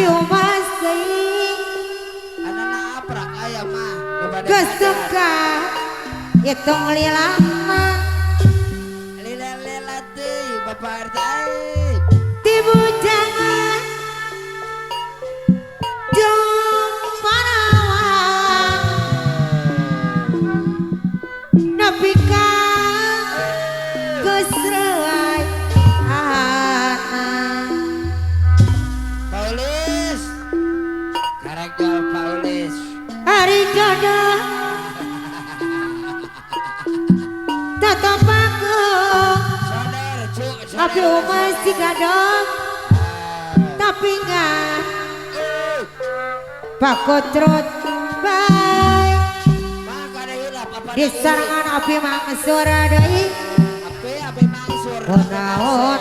Api umas deui. Anana aprak aya mah nu bade. Geus teka hitung lilana. Lila-lila teuing, Bapak RT euy. Ti bujangan jeung parawan nepi ka geus reuay anak. Paulis. Karek jawab Paulis. Hari jodoh tetep aku. Sodor, cu, sodor. Tapi umas gadong tapi nggak pakotrot bae. Maka ada hilap apa? Di sarangan api mangsur deui. Api api mangsur. Kunaon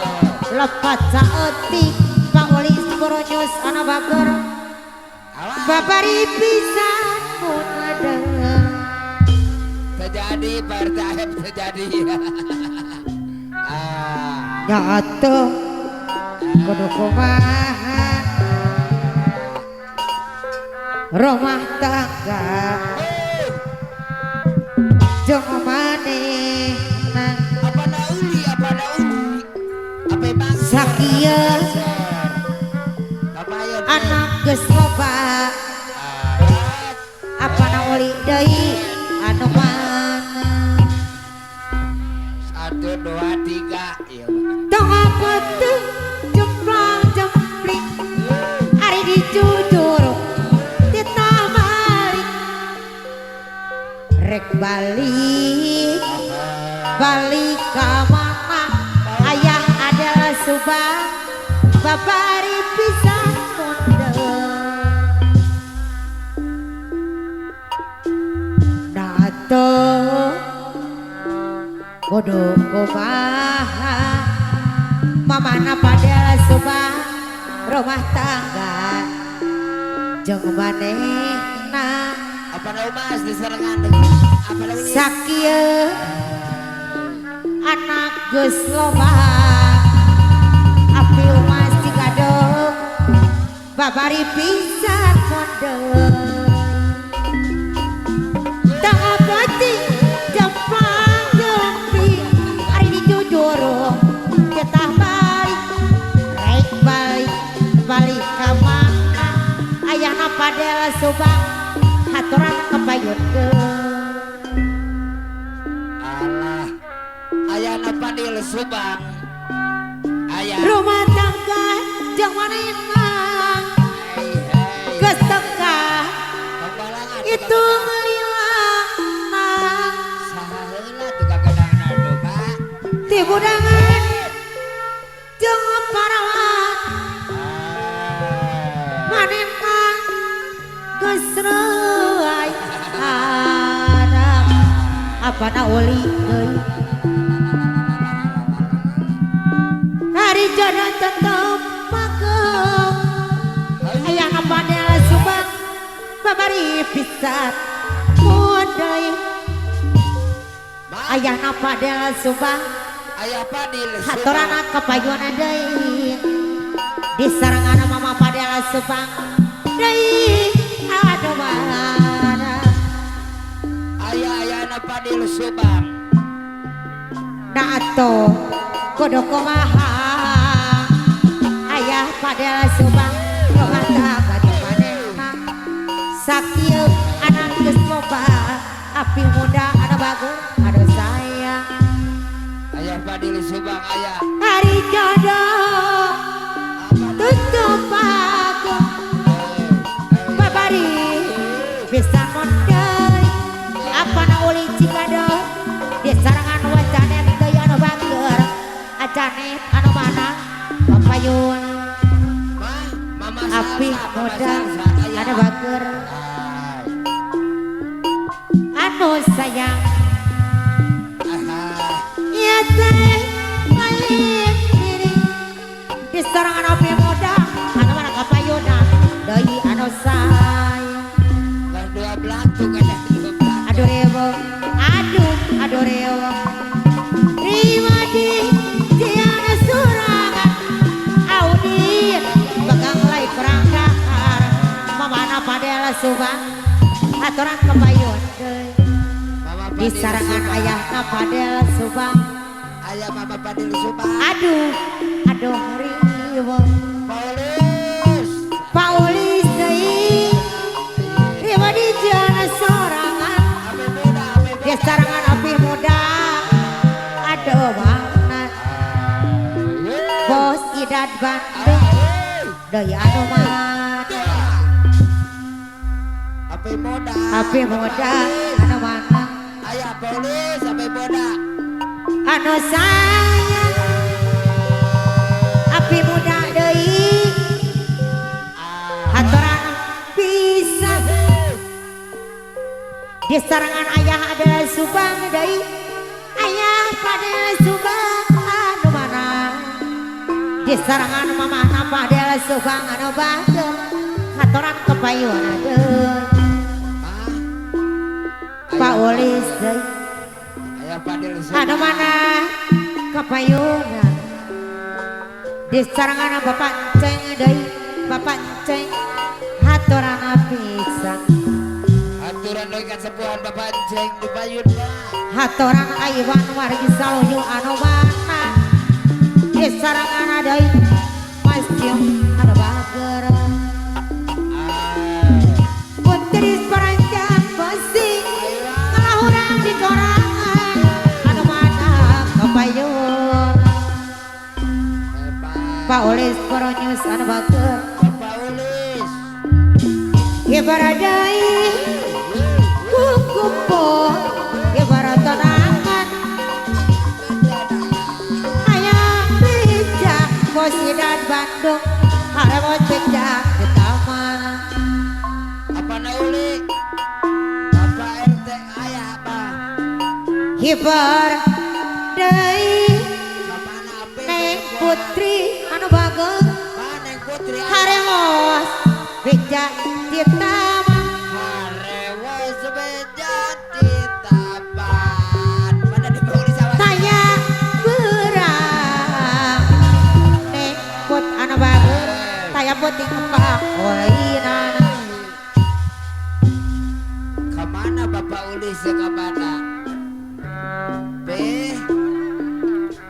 lepat saeutik Paulis Boronyos ana bager. Awas. Babari pisan mun ada. Terjadi, Pak RT Aep, terjadi. Ah. Nya atuh kudu kumaha rumah tangga jeung manehna. Apa nauli, apa nauli? Apa mangsur? Sakieu Kapayon. Anak geus loba, apa nauli deui anu mana? Satu, dua, tiga. Iya. Tong apeuteung jemplang jempling ari dicujur titah balik, rek balik balik ka mana? Ayah adalah Subang babari pisan mundur. Nah atuh kudu kumaha mamana pada Subang rumah tangga jeung manehna. Apa naumas di serangan? Apa nauli? Sakieu anak geus loba, api umas cigadog babari pisan mondeur. Tang apeuting jemplang jempling ari dijujurung titah balik, rek balik balik ka mana? Ayahna Padel Subang haturan kapayunkeun. Alah. Ayana Padil Subang. Ayah. Rumah tangga jeung manehna. Hei, hei. Geus teka Pembalangan. itu lilana. Saha heula tukang gedangna tuh, Pak? Ti budangan jeung parawan manehna geus reuay anak, apa nauli deui? Hari jodoh tetep pakem ayahna Padel Subang babari pisan mudai. Ayahna Padel Subang. Ayah Padil Subang. Haturana kapayuna deui di sarangan mama Padel Subang deui aduh mana. Ayah ayahna Padil Subang. Nah atuh kudu kumaha ayah Padel Subang rumah tangga jeung manehna? Sakieu anak geus loba, api muda anu bagus aduh sayang. Ayah Padil Subang ayah. Hari jodoh tutup aku babari bisa mondai, apa na uli cikado di sarangan wajanet deui anu bager ajanet anu mana papayun. Ma, Mama Api Salsa, Mama muda Salsa, ayah. Anu bager Ay. Anu sayang. Aha. Iya teh lain diri di sarangan api muda anu mana kapayuna deui anu sayang. Lah dua belatung ada dua belatung. Aduh rewo, aduh aduh rewo, Rimadi tiana surangan Audi bagang lai kerangka. Hatoran kepayun deui. Mama Di Padil sarangan Subang. Ayahna Padel Subang. Ayah Mama Padil Subang. Aduh, aduh riweuh. Paulis. Paulis deui. Riweuh di jalan sorangan. Api muda, api muda. Di sarangan api muda. Aduh mana. Bos Idad Bandung. Deui anu mana. Api muda. Api muda anu mana. Ayah Paulis, api muda. Anu sayang. Api muda deui. Hatoran bisa. Di sarangan ayah adalah Subang deui. Ayah pada Subang anu mana. Di sarangan mamahna pada Subang anu bageur. Hatoran kepayun deui. Ma. Pak Ulis deui. Ayah Padil Subang. Anu mana kepayunan. Di sarangan Bapak Ceng deui. Bapak Ceng hatoran pisan. Aturan deui kasepuhan Bapak Ceng di payun mah. Hatoran Aiwan wargi saluyu anu mana. Di sarangan deui Mas Cium anu bageur. Putri paranjang besi ngalahurang di korangan anu mana kepayun. Hebat. Pak Ulis Poronyus anu bageur. Bapak Ulis. Ibarat deui kukupo ibarat tonangan ayah bijak bosidan Bandung haremo cecak di taman. Apa nauli? Bapak RT ayah apa? Hibar deui Kamana api? Neng Putri anu bageng. Ma Neng Putri ayah. Haremos bijak di taman. Harewos beja di taman. Mana di bawah sawah? Taya berang Neng Put anu bageng taya putih kembang olinan. Kemana Bapak Ulis ya kemana? B.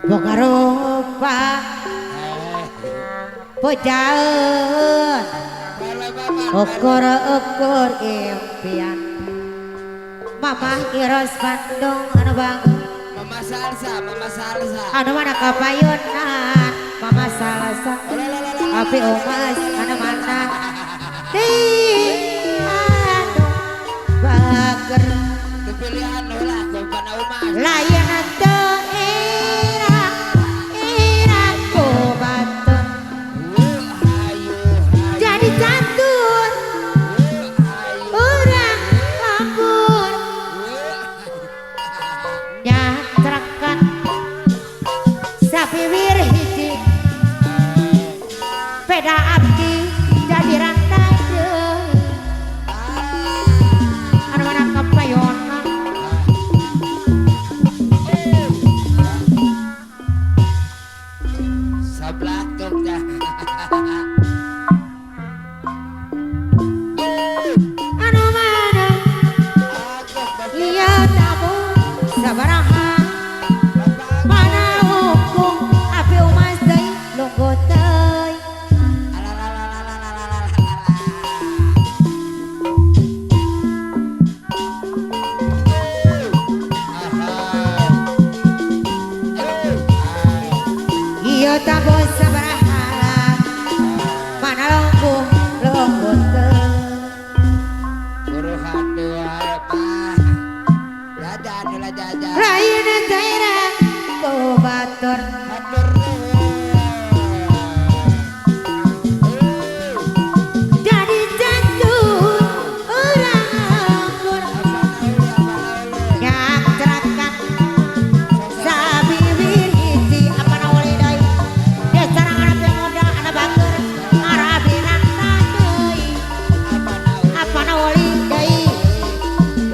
Boga rupa pujaeun. Para bapak. Ukur-ukur impian Mamah Iros Bandung anu bangun. Mama Salsa, Mama Salsa. Anu mana kapayunan Mama Salsa. Api Umas anu mana di anu bager. Pilihan lah, gombana Umas. Lain teu era era ku batur. Hayu, hayu. Jadi catur Hayu. Urang lembur nyatrakan sapiwir hiji peda abdi jadi rantai deui anu mana kapayonna. Sebelah tuh dah. Anu mana iya tamu sabaraha mana hukum api umas deui lungguh teuing. Iya tamu sabaraha mana lungguh lungguh teuing. Buruhan dua apa? Jajan lah jajan. Lain daerah ku batur. Hatur nuhun. Jadi jantung urang lembur nyakrakan sabiwir hiji apa nawali deui desa anak muda anak bager arabi ranta deui apa nawali deui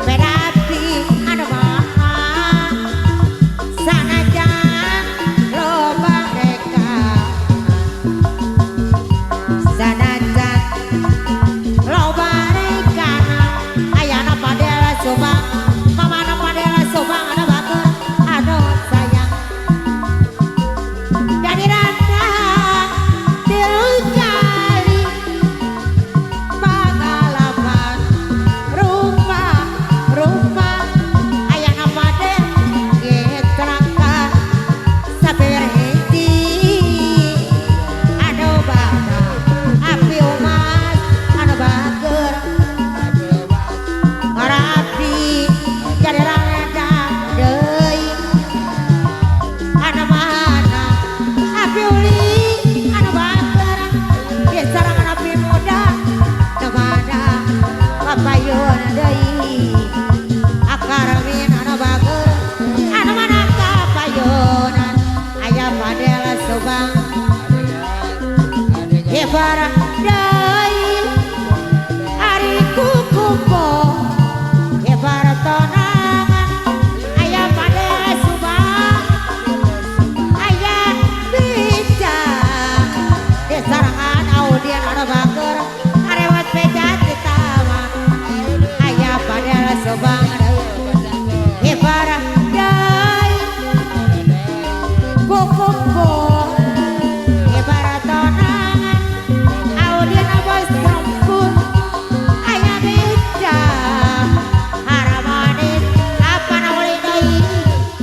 beda api anu mana Subang hibar deui ari kukumpo hibar tonangan aya Padel Subang aya bija di sarangan Audien anu bager arewat beja di taman aya Padel Subang hibar deui kukumpo hibar tonangan Audien bos rempun aya beja haramanis apa uli deui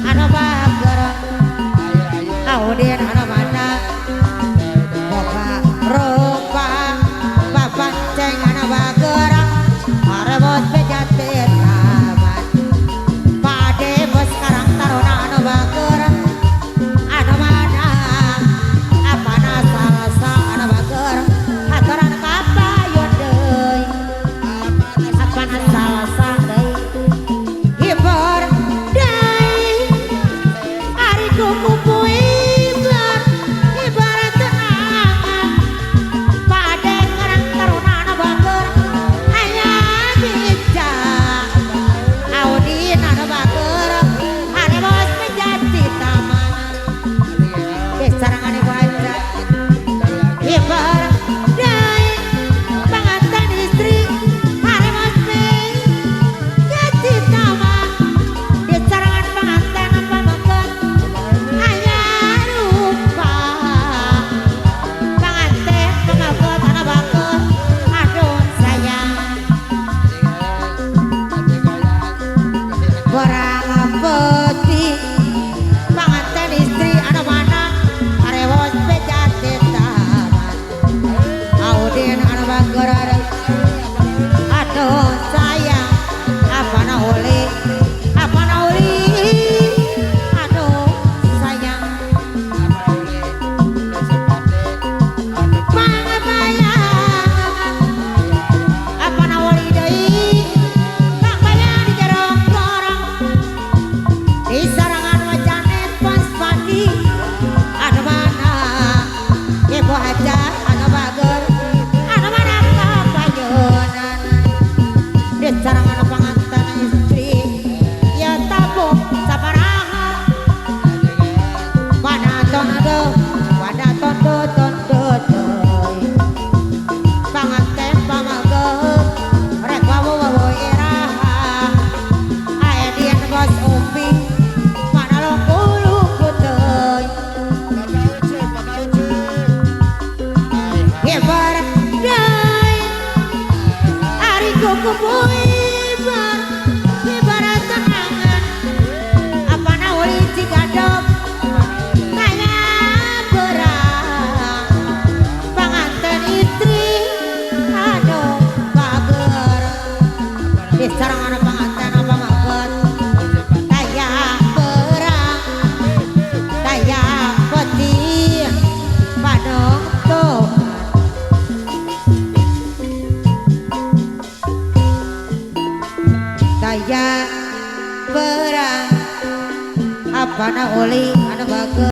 anu bager Audien anu mana boga rupa papanceng anu bager arebot beja ti taman Pade bos Karang Taruna anu bager anu mana apana salsa anu bager hatoran kapayon deui apana salsa deui hibar deui ari kukupu hibar hibar tenangan Pade Karang Taruna anu bager aya bija Audin anu bager arebos menjadi taman sarangan ibu aja hibar deui panganten istri arebos menjadi taman di sarangan panganten pameget aya rupa panganten pameget anu bager aduh sayang barang peti panganten istri anu mana arewos bejati taman Audin anu bager aduh sayang apana uli apana uli aduh sayang pangabayang apana uli deui pangbayang di jero gorong di sarangan wajanet pas pagi anu mana ibu hajar anu bager anu mana kapayunan di sarangan panganten istri ya tabung sabaraha mana tondo pada tondo tondo deui panganten pamaget rek wawu wawu iraha aya dian bos Upi mana lungku-lungku deui hibar deui ari kukupu hibar hibar tenangan apana uli cigadog kaya berang panganten istri aduh bager di sarangan panganten pameget kaya berang kaya peti panungtungan kaya berang apana uli anu bager.